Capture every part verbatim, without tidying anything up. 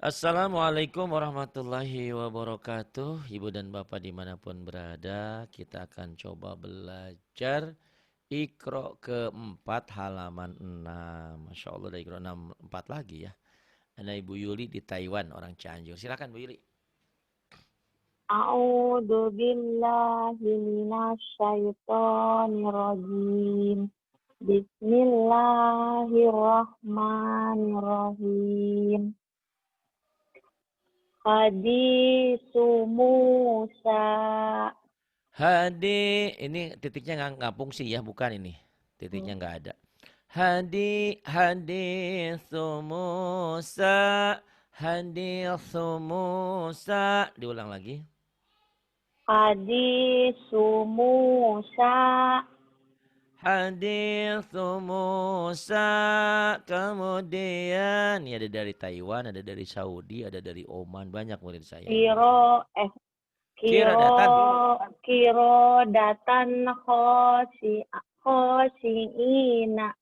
Assalamualaikum warahmatullahi wabarakatuh. Ibu dan Bapak dimanapun berada, kita akan coba belajar Iqra keempat halaman enam. Masya Allah, ada Iqra enam, empat lagi ya. Ada Ibu Yuli di Taiwan, orang Cianjur. Silakan, Bu Yuli. A'udzu billahi minasy syaithanir rajim. Bismillahirrahmanirrahim. Hadisu Musa. Hadi, ini titiknya nggak, nggak fungsi ya, bukan ini. Titiknya nggak ada. Hadi, hadisu Musa, hadisu Musa. Diulang lagi. Hadisu Musa. Hadisu Musa. Kemudian, ya, ada dari Taiwan, ada dari Saudi, ada dari Oman, banyak murid saya. Kiro, eh, Kiradatan. Kiro, kirodatan khosi, khosiina.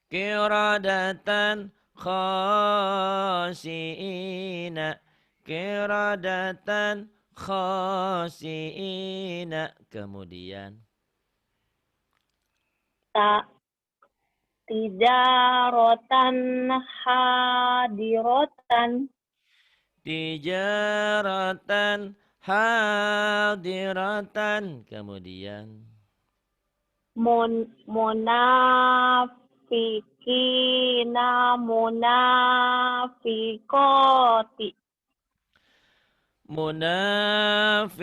Kiradatan khasiina, kiradatan khasiina. Kemudian. Ta-, tijaratan hadiratan. Tijaratan hadiratan. Kemudian. Mun-, munafiqina munafiqati. Munafiqina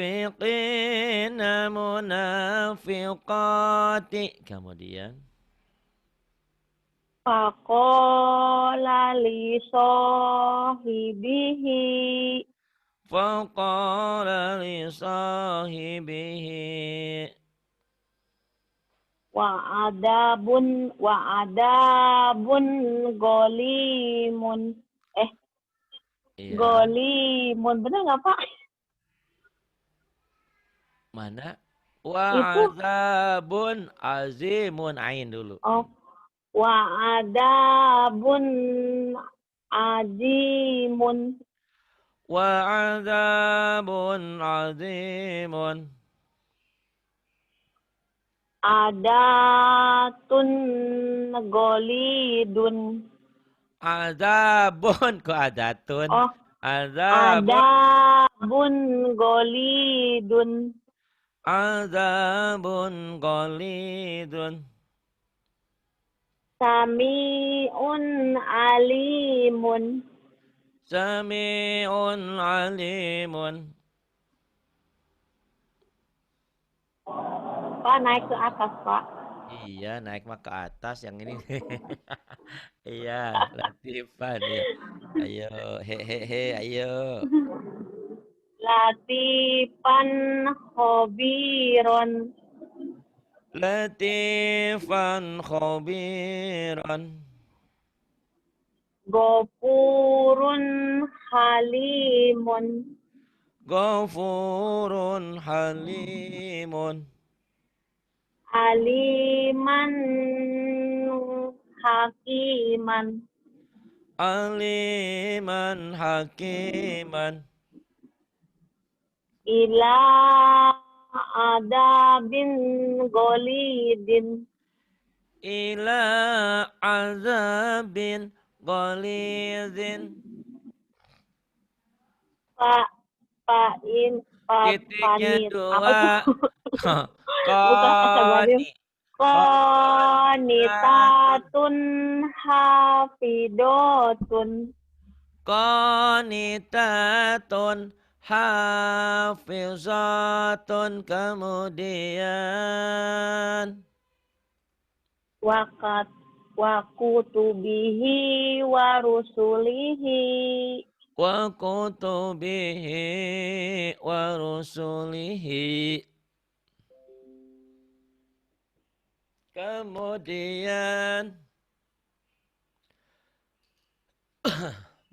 munafiqati. Kemudian. Faqala li sahibihi. Faqala li sahibihi. Wa adabun, wa adabun golimun. Eh, iya. Golimun. Bener nggak, Pak? Mana? Wa itu. Azabun azimun. Ain dulu. Oh. Wa adabun azimun. Wa azabun azimun. Adatun golidun. Azabun, kok adatun? Oh, azabun. Adabun golidun. Azabun golidun. Sami'un alimun. Sami'un alimun. Pak, naik ke atas, Pak. Iya, naik mah ke atas yang ini. Iya, Latifan, ya. Ayo, he, he, he, ayo. Latifan khobiron. Latifan khobiron. Ghafurun halimun. Ghafurun halimun. Aliman hakiman. Aliman hakiman. Ila adabin golidin. Ila azabin golidin. Pak, Pak in, Pak. Titiknya panin. Apa dua. Tuh? Bukan, astagfirullahaladzim. Koni-, qonitatun hafidotun. Qonitatun hafizatun, kemudian. Wakat-, wa kutubihi wa rusulihi. Wa kutubihi wa rusulihi. Kemudian,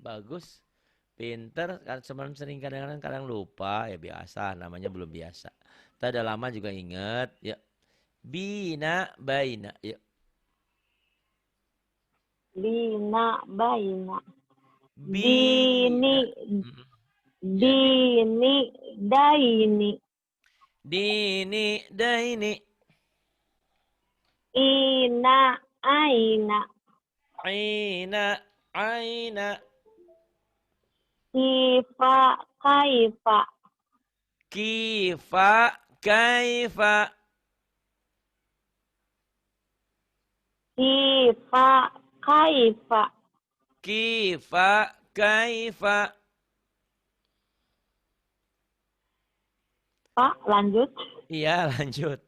bagus, pinter. Kan cuman sering kadang-kadang, kadang lupa, ya biasa, namanya belum biasa. Kita udah lama juga inget, ya. Bina, baina, ya. Bina, baina. Bini. Dini. Mm-mm. Dini. Daini. Dini, daini. Ina, aina. Ina, aina. Kifa, kaifa. Kifa, kaifa. Kifa, kaifa. Kifa, kaifa. Pak, lanjut. Iya, lanjut.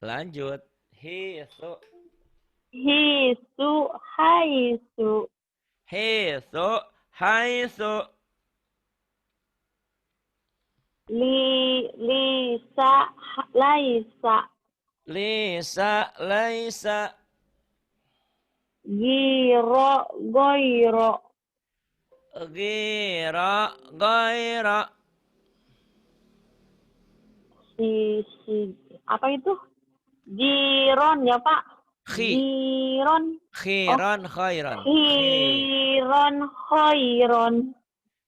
Lanjut. Hisu. Hisu, haisu. Hisu, haisu. Li-, lisa, ha-, laisa. Lisa, laisa. Giro, goiro. Giro, goiro. Si, si, apa itu? Giron ya, Pak? Khi. Giron. Khiron, khairon. Khi. Khiron, khairon.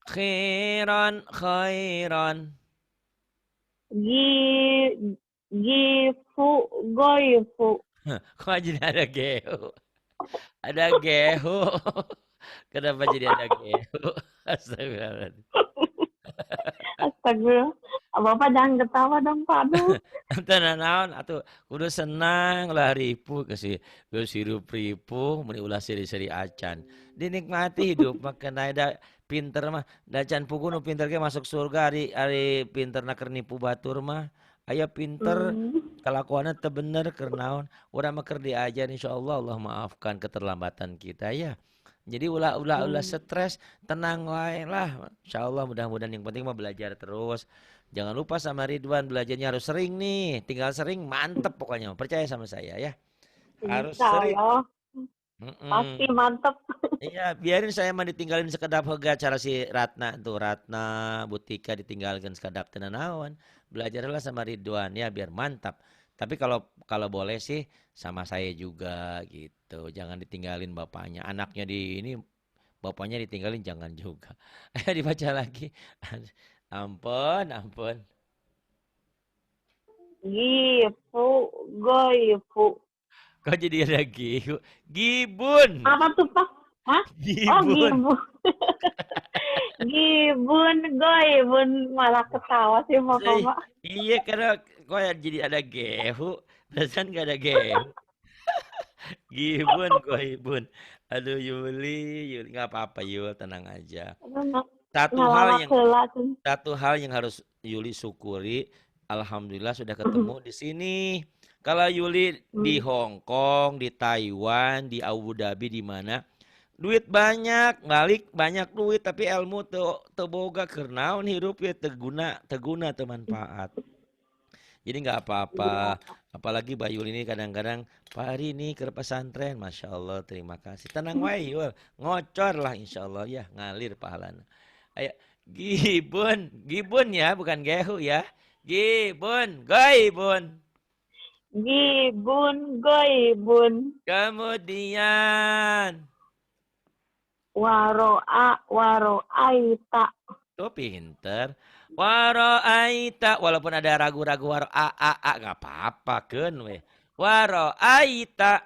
Khiron, khairon. Gi-, gifu, goifu. Kok jadi ada gehu? Ada gehu. Kenapa jadi ada gehu? Astagfirullahaladzim. Astagfirullah. Bapak jangan ketawa dong, Pak. Aduh. Tenang naon, atuh kudu senang lah ripuh ke si, ke sirup ripuh, meni ulah seri-seri acan. Dinikmati hidup, makanya ada pinter mah. Dacan pugunu pinter ke masuk surga, ari, ari pinter naker nipu batur mah. Ayo pinter, hmm, kelakuannya teu bener, keur naon? Urang mah keur diajar, insya Allah Allah maafkan keterlambatan kita ya. Jadi ulah, ulah, ulah, hmm, stres, tenang wae lah. Insya Allah mudah-mudahan, yang penting mah belajar terus. Jangan lupa sama Ridwan, belajarnya harus sering nih. Tinggal sering, mantep pokoknya. Percaya sama saya ya. Harus sering. Insya Allah. Mm-mm. Pasti mantep. Iya, biarin saya mah ditinggalin sekedap hega cara si Ratna tuh. Ratna, Butika ditinggalkan sekedap, teu nanaon. Belajarlah sama Ridwan ya, biar mantap. Tapi kalau, kalau boleh sih sama saya juga gitu. Jangan ditinggalin bapaknya. Anaknya di ini, bapaknya ditinggalin jangan juga. Ayo dibaca lagi. Ampun, ampun. Gifu, goifu. Kok jadi ada gihu? Gibun. Apa tuh, Pak? Hah? Oh, gibun. Gibun. Gibun, goibun. Malah ketawa sih, Pak, Bapak. Iya, karena kok ya jadi ada gehu. Perasaan gak ada gehu. Gibun, goibun. Aduh, Yuli, Yuli. Nggak apa-apa, Yul. Tenang aja. Aduh, nggak, satu nggak hal lama yang, satu hal yang harus Yuli syukuri, alhamdulillah sudah ketemu di sini. Kalau Yuli di Hong Kong, di Taiwan, di Abu Dhabi, di mana, duit banyak, balik banyak duit, tapi ilmu teu, teu boga, keur naon hirup ya, teu guna, teu guna, teu manfaat. Jadi nggak apa-apa. Iya. Apalagi Bayul ini kadang-kadang, "Pak Ari ini ke pesantren." Masya Allah, terima kasih. Tenang wae, Yul. Ngocor lah, insya Allah ya, ngalir pahalana. Ayo, gibun. Gibun ya, bukan gehu ya. Gibun, goibun. Gibun, goibun. Kemudian. Waro'a, waro'aita. Tuh pinter. Waro'aita, walaupun ada ragu-ragu waro a, a, a, nggak apa-apa, keun weh. Waro'aita.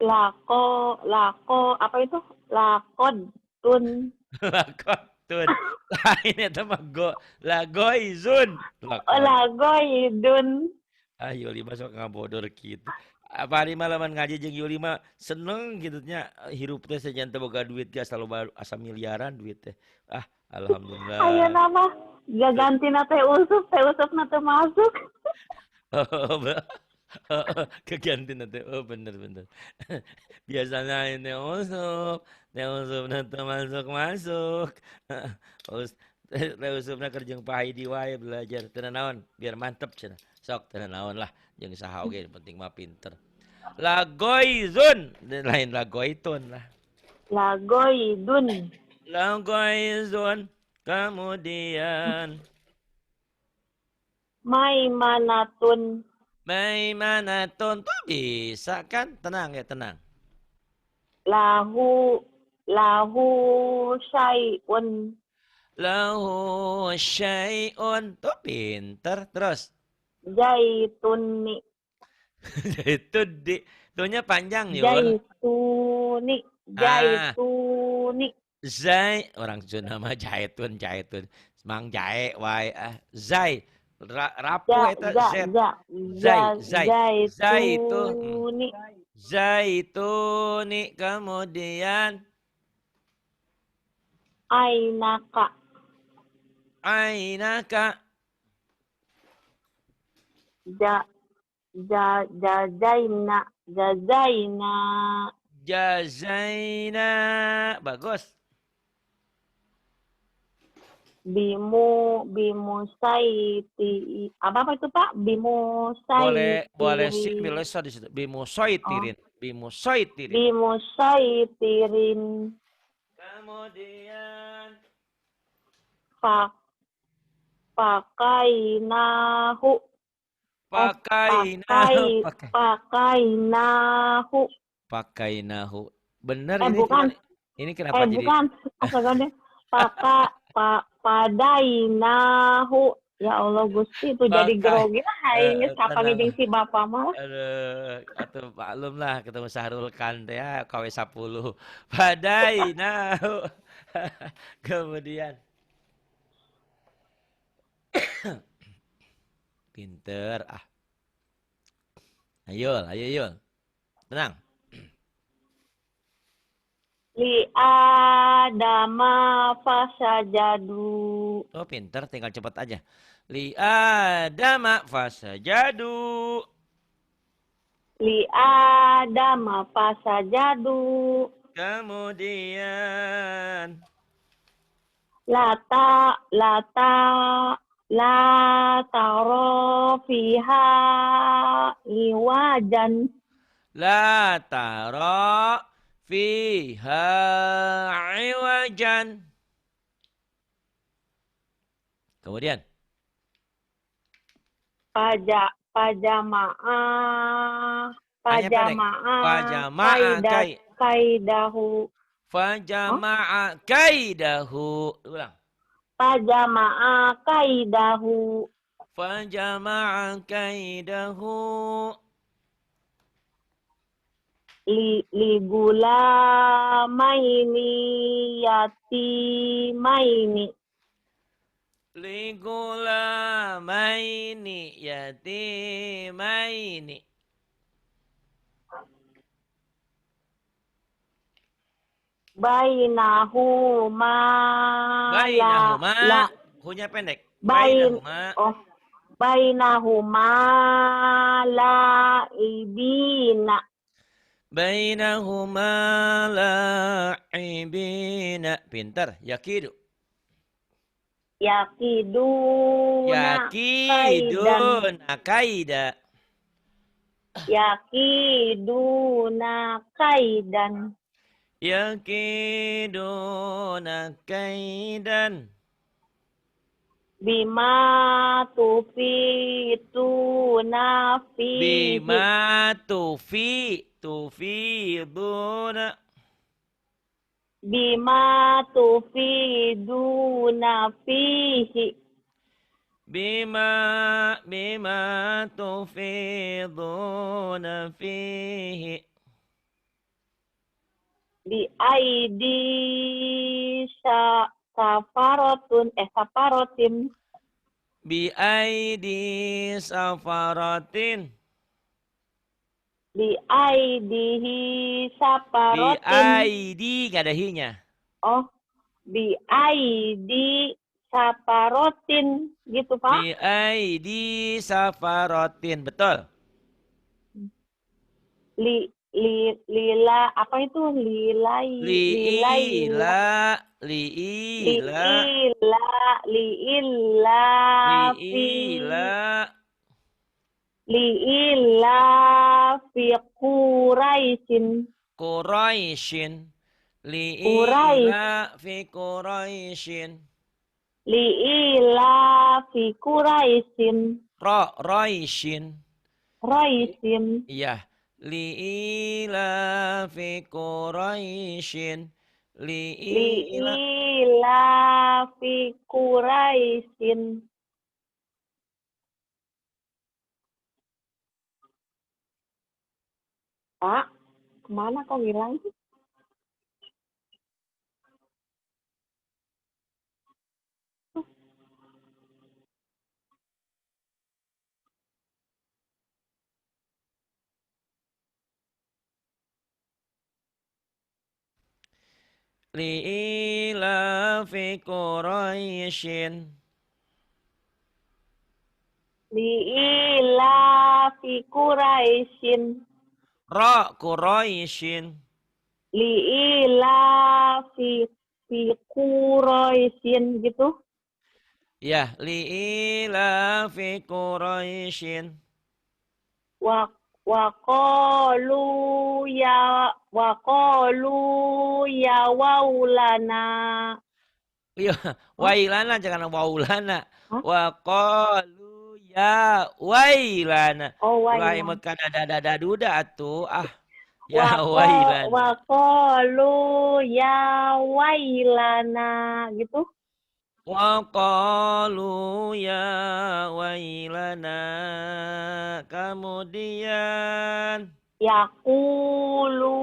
Lako, lako, apa itu? Lakodun. Lakodun. Lain itu mah go. Lagoizun. Oh, lakodun. Lagoidun. Ah, Yuli mah sok ngabodor gitu. Apa hari malaman ngaji jeung Yuli mah seneng gitu nya, hirup teh sejan teu boga duit ge, asal loba, asa miliaran duit teh. Ah, alhamdulillah. Ayo nama gaganti na teh usup, teh usup na teu masuk. Oh, be-, keganti na teh. Oh, bener, bener. Biasanya ini usup, teh usup na teu masuk-masuk. Us-, Teh Usupna keur jeung Pak Haidi wae belajar. Teu nanaon, biar mantep cenah. Sok teu nanaon lah, jeung saha oge, penting mah pinter. Lagoizun, lain lagoitun lah. Lagoidun. Lagoizun. Kemudian Maimanatun. Maimanatun tuh bisa kan? Tenang ya, tenang. Lahu, Lahu syai'un. Lahu syai'un. Tuh pinter. Terus. Zaituni. Zaitun di. Tuhnya panjang, Yul. Zaituni. Ah. Zaituni. Zai, orang Sunda mah jaitun, jaitun. Mang jae wae, ah. Zai. Ra-, rapuh Ja-, eta ja-, Z. ja-, Zai, ja-, zai. Zai itu, hmm. zaituni. Zaituni, kemudian Ainaka. Ainaka. Ja-, ja-, jazaina. Jazaina. Jazaina. Bagus. Bimu-, bimusaiti-, apa, apa itu, Pak? Boleh, boleh sin, Bimusaitirin. Boleh sa di situ. Bimusaitirin. Oh. Bimusaitirin. Bimusaitirin. Kemudian. Pa-, pakainahu. Oh, Pakainahu, pakai-, pakai. pakainahu. Pakainahu. Bener Eh, ini, bukan. cuman ini kenapa Eh, jadi bukan. Astaga deh. Paka-, pa-, padainahu. Ya Allah, Gusti, itu jadi Paka-, grogi lah, eh, aing sapa tenang. ngejeng si bapak mah. Aduh, atuh maklum lah ketemu Sahrul Khan teh ya, K W sepuluh. Padainahu. Kemudian. Pinter, ah. Ayo, ayo, Yul. Tenang. Li Adama fasajadu. Oh, pinter, tinggal cepat aja. Li Adama fasajadu. Li Adama fasajadu. Kemudian. La ta-, la ta-, la tara fiha iwajan. La tara fiha iwajan. Kemudian. Paja-, pajamaah, Hanya pendek. pajamaah, Pajamaah kaida-, kai-, kaidahu. Fajama'a kaidahu. Ulang. Fajama'a kaidahu. Fajama'a kaidahu. Li-, li gulamaini yatimaini. Li gulamaini yatimaini. Bainahuma la-, Bainahuma. la-, Hunya pendek. bain-, Bainahuma. oh, bainahuma la'ibina. Bainahuma la'ibina. Pinter. Yakidu. Yakiduna Yakiduna kaidan. kaida. Yakiduna kaidan. Yakiduna kaidan. Bima tufiduna fihi. Bima tufi-, tufiduna. Bima tufiduna fihi. Bima, bima tufiduna fihi. Bi aidi sa-, safaratun, eh, safarotin. Bi aidi safaratin. Bi aidihi Bi safarotin. aidi, nggak ada hinya. Oh, bi aidi safarotin gitu, Pak. Bi aidi safarotin, betul. Li-, li-, lila, apa itu? Lilai-, Li lilai-, ila, li ila. Liila, liila, Li fi-, ila. liila, fi Quraisyin. Quraisyin. Li Quraish. ila fi Quraisyin. Liilafi Quraisyin. Ro-, Raisyin. Raisyin. Iya. Liilafi Quraisyin. Li ila. Li ila fi Quraisyin. Pak, kemana kau ngilang? Li ila fi Quraisyin. Li ila fi Quraisyin. Ra Quraisyin. Li ila fi, fi Quraisyin gitu. Ya, li ila fi Quraisyin. Wa, wa qalu ya, wa qalu ya waulana. Iya, wailana, jangan waulana. Hah? Wa qalu ya wailana. Oh, wailana. Mulai mekka dada-dada duda atuh. Ah, ya wailana. Wa qalu ya wailana gitu. Wa qalu ya wailana. Kemudian yaqulu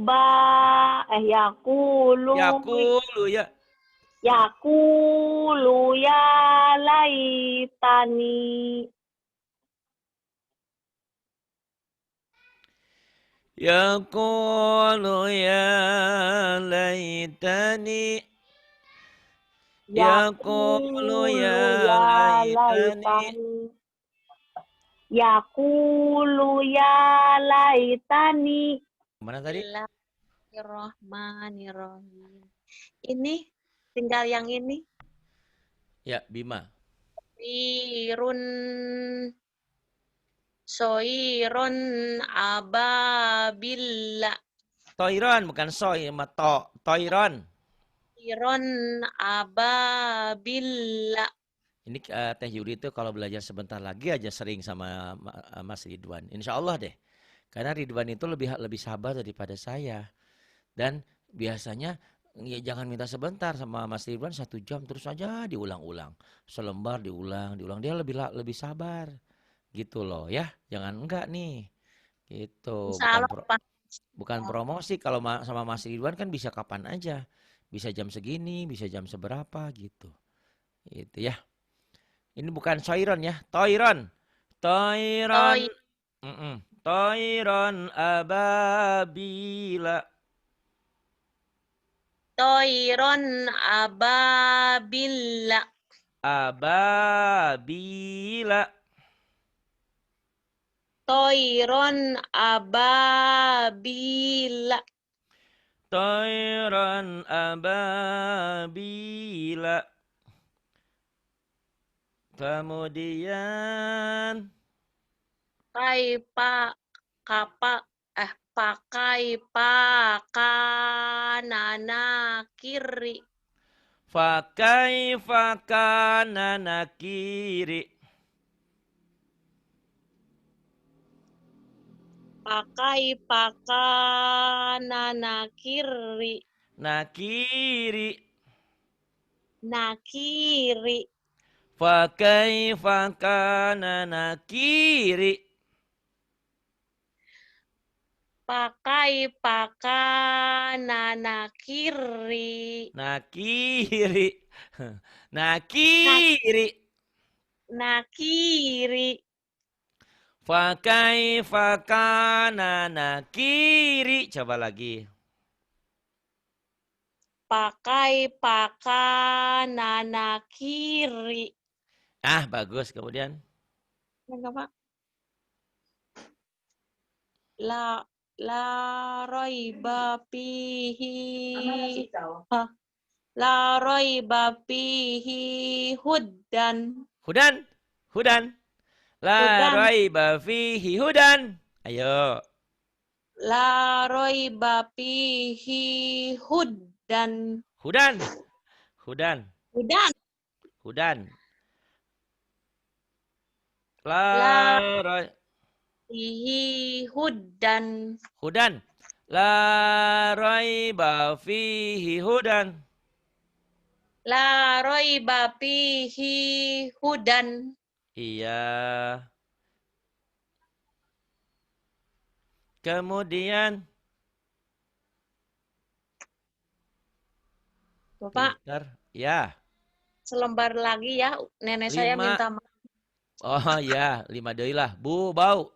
ba, eh, yaqulu. Yaqulu ya. Yaqulu ya laitani. Yaqulu ya laitani. Yaqulu ya laitani. Yaqulu ya laitani. Mana tadi? Bismillahirrahmanirrahim. Ini tinggal yang ini. Ya, Bima. Tirun Soiron ababilla. Toiron, bukan soi, ma to. Toiron. Toiron ababilla. Ini, eh, Teh Yuri itu kalau belajar sebentar lagi aja sering sama Ma-, Mas Ridwan. Insya Allah deh. Karena Ridwan itu lebih, lebih sabar daripada saya. Dan biasanya, ya jangan minta sebentar sama Mas Ridwan, satu jam terus aja diulang-ulang. Selembar diulang, diulang. Dia lebih la-, lebih sabar. Gitu loh ya. Jangan enggak nih. Gitu. Insya Allah, bukan pro-, Pak. Bukan promosi. Kalau ma-, sama Mas Ridwan kan bisa kapan aja. Bisa jam segini, bisa jam seberapa gitu. Gitu ya. Ini bukan soiron ya, toiron. Toiron. Toi- Mm-mm. Toiron ababila. Toiron ababila. Ababila. Toiron ababila. Toiron ababila. Kemudian. Pakai pa-, kapa-, eh, pakai pakana nakiri. Pakai pakana nakiri. Pakai pakana nakiri. Nakiri. Nakiri. Pakai pakana nakiri. Pakai pakana nakiri. Nakiri. Nakiri. Nakiri. Pakai pakana nakiri. Coba lagi. Pakai pakana nakiri. Ah, bagus. Kemudian? Enggak, Pak. La, la raiba fihi. Hah? La raiba fihi hudan. Hudan. Hudan. La raiba fihi hudan. Ayo. La raiba fihi hudan. Hudan. Hudan. Hudan. Hudan. La, la rai- fihi hudan. Hudan. La raiba fihi hudan. La raiba fihi hudan. Iya. Kemudian Bapak, pintar. Ya. Selembar lagi ya, nenek saya Lima. Minta maaf. Oh ya, lima deui lah. Bu Bau.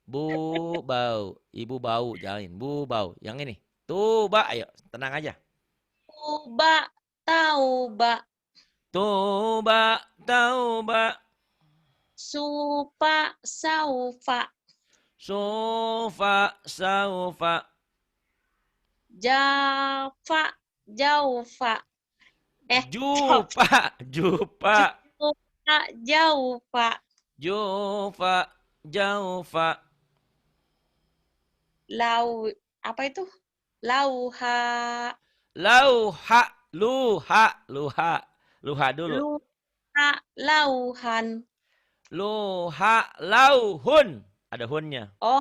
Bu Bau. Ibu Bau, jangan. Bu Bau. Yang ini. Tuba, ayo. Tenang aja. Tuba, tauba. Tuba, tauba. Supa, saufa. Sufa, saufa. Jafa, jaufa. Eh, Jupa, jupa. Jupa, jaufa. Jufa, jaufa. Lau, apa itu? Lauha. Lauha, luha, luha. Luha dulu. Luha, lauhan. Luha, lauhun. Ada hunnya. Oh,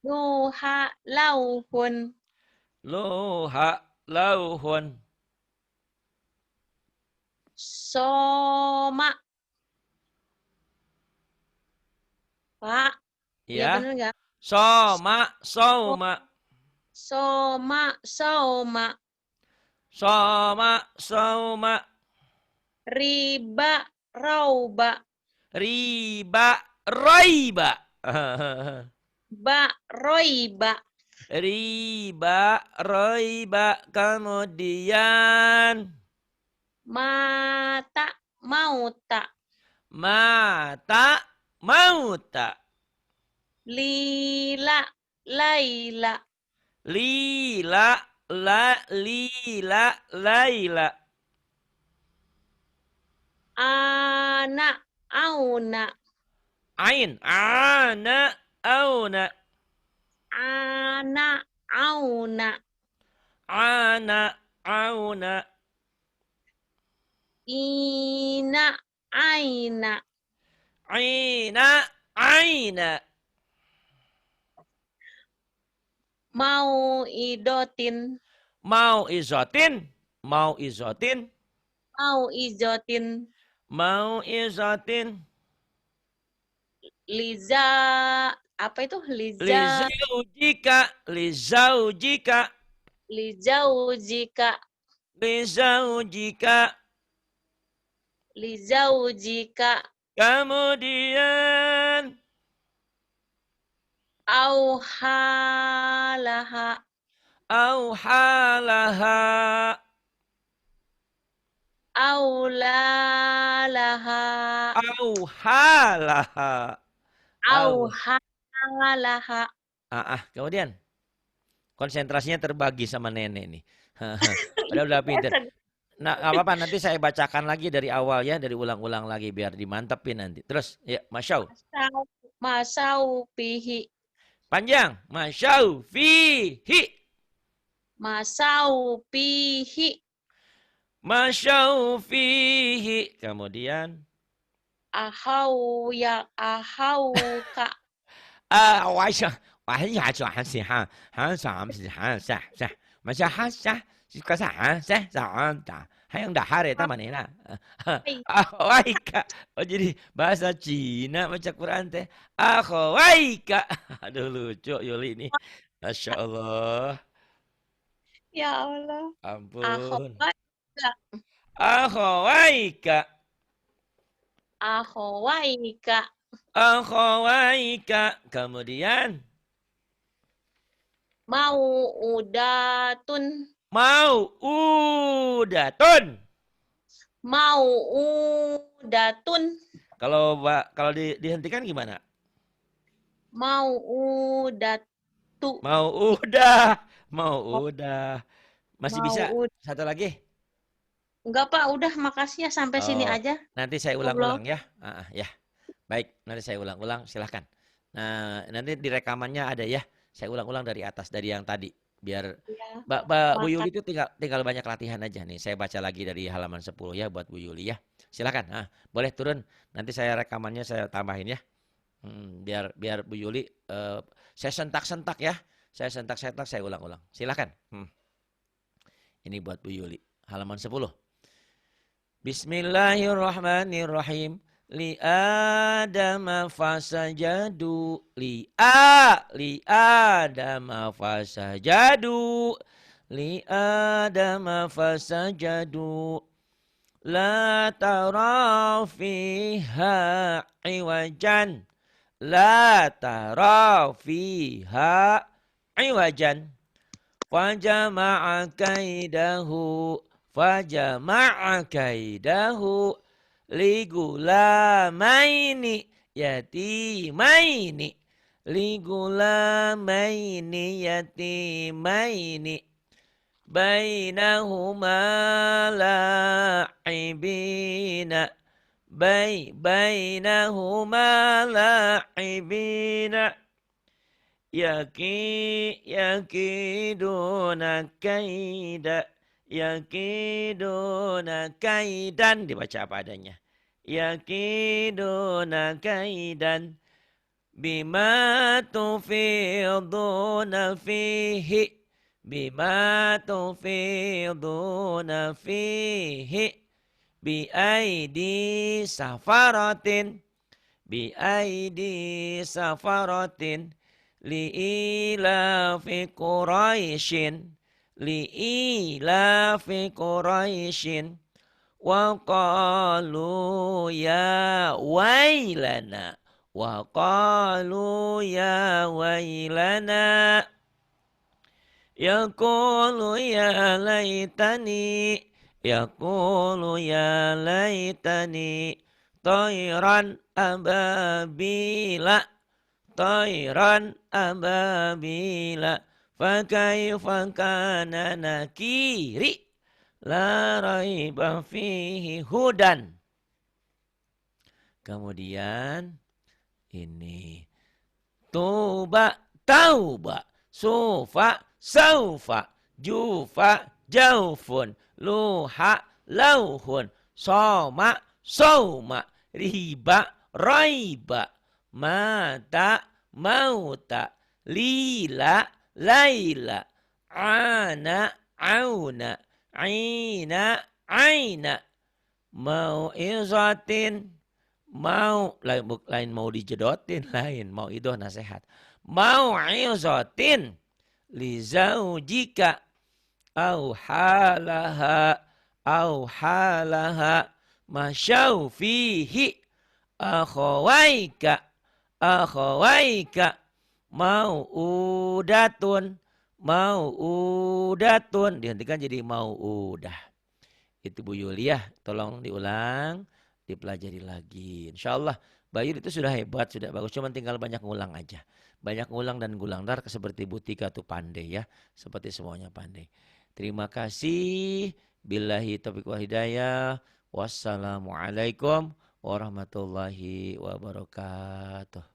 luha, lauhun. Luha, lauhun. Soma. Pak, iya, iya, bener nggak? Soma, sauma. Soma, sauma. Soma, sauma. Riba, rauba. Riba, raiba. Ba, roiba. Riba, roiba. Kemudian mata, mauta. Mata, mauta. Lila, laila. Lila, la, lila, laila. Ana, auna. Ain, ana, auna. Ana, auna. Ana, auna. Ina, aina. Ina, aina. Mauidotin. Mauizotin. Mauizotin. Mauizotin. Mauizotin. Liza, apa itu? Liza. Lizaujika. Lizaujika. Lizaujika. Lizaujika. Lizaujika. Kemudian auhalaha. Auhalaha. Aulalaha. Auhalaha. Au- Auhalaha. Ah, ah, kemudian konsentrasinya terbagi sama nenek nih. Padahal udah pinter. Nah, nggak apa-apa, nanti saya bacakan lagi dari awal ya, dari ulang-ulang lagi biar dimantepin nanti. Terus, ya, masyau. Masau, masau fihi. Panjang. Masyau fihi. Masau fihi. Masyau fihi. Kemudian. Ahau ya, ahauka. Ah, waisha, waisha, waisha, ha, ha, sa, ha, sa, sa, sa. Masa ha, sa, si, ka, sa, ha, sa, sa, ha, sa. Hayang dahar ya, taman ya, nah. Hai. Akhwaika. Oh, jadi bahasa Cina baca Quran teh. Akhwaika. Aduh, lucu Yuli ini. Masya Allah. Ya Allah. Ampun. Akhwaika. Akhawaika. Akhawaika. Akhawaika. Kemudian? Mau'udatun. Mau'udatun. Mau'udatun. Kalau ba-, kalau di-, dihentikan gimana? Mau'udat-, tu. Mau'udah, mau'udah. Masih bisa? Mau'ud-, satu lagi? Enggak, Pak, udah, makasih ya, sampai sini aja. Oh, nanti saya ulang-ulang ya. Ah, ah, ya. Baik, nanti saya ulang-ulang, silahkan. Nah, nanti di rekamannya ada ya. Saya ulang-ulang dari atas, dari yang tadi. Biar iya. Mbak, Mbak Bu Yuli itu tinggal, tinggal banyak latihan aja nih. Saya baca lagi dari halaman sepuluh ya buat Bu Yuli ya. Silakan. Ah, boleh turun. Nanti saya rekamannya saya tambahin ya. Hmm, biar, biar Bu Yuli, eh, saya sentak-sentak ya. Saya sentak-sentak, saya ulang-ulang. Silakan. Hmm. Ini buat Bu Yuli. Halaman sepuluh. Bismillahirrahmanirrahim. Li Adama fasajadu. Li a, li Adama fasajadu. Li Adama fasajadu. La tara fiha iwajan. La tara fiha iwajan. Fajama'a kaidahu. Fajama'a kaidahu. Li gulamaini yatimaini. Li gulamaini yatimaini. Bainahuma la'ibina. Bai-, bainahuma la'ibina. Yaki-, yakiduna kaida. Yakiduna kaidan, dibaca apa adanya. Yakiduna kaidan. Bima tufiduna fihi. Bima tufiduna fihi. Bi aidi safaratin. Bi aidi safaratin. Li ilafi Quraisyin. Li ilafi Quraisyin. Wa qalu ya wailana. Wa qalu ya wailana. Yaqulu ya laitani. Yaqulu ya laitani. Tairan ababila. Tairan ababila. Fakaifa kana nakiri. La raiba fihi hudan. Kemudian ini tuba, tauba, sufa, saufa, jufa, jaufun, luha, lauhun, soma, sauma, riba, raiba, mata, mauta, lila, laila, ana, auna, aina, aina. Mau'izatin, mau, lain, buk-, lain mau dijedotin, lain, mau'idoh nasehat. Mau'izatin li zaujika, au halaha, au halaha, masyau fihi, akhawaika, akhawaika, mau'udatun, mau'udatun, dihentikan jadi mau'udah. Itu Bu Yuliah, tolong diulang, dipelajari lagi. Insya Allah, Bayu itu sudah hebat, sudah bagus. Cuma tinggal banyak ngulang aja. Banyak ngulang dan ngulang. Ntar seperti Bu Tika tuh pandai ya. Seperti semuanya pandai. Terima kasih. Billahi taufiq wal hidayah. Wassalamualaikum warahmatullahi wabarakatuh.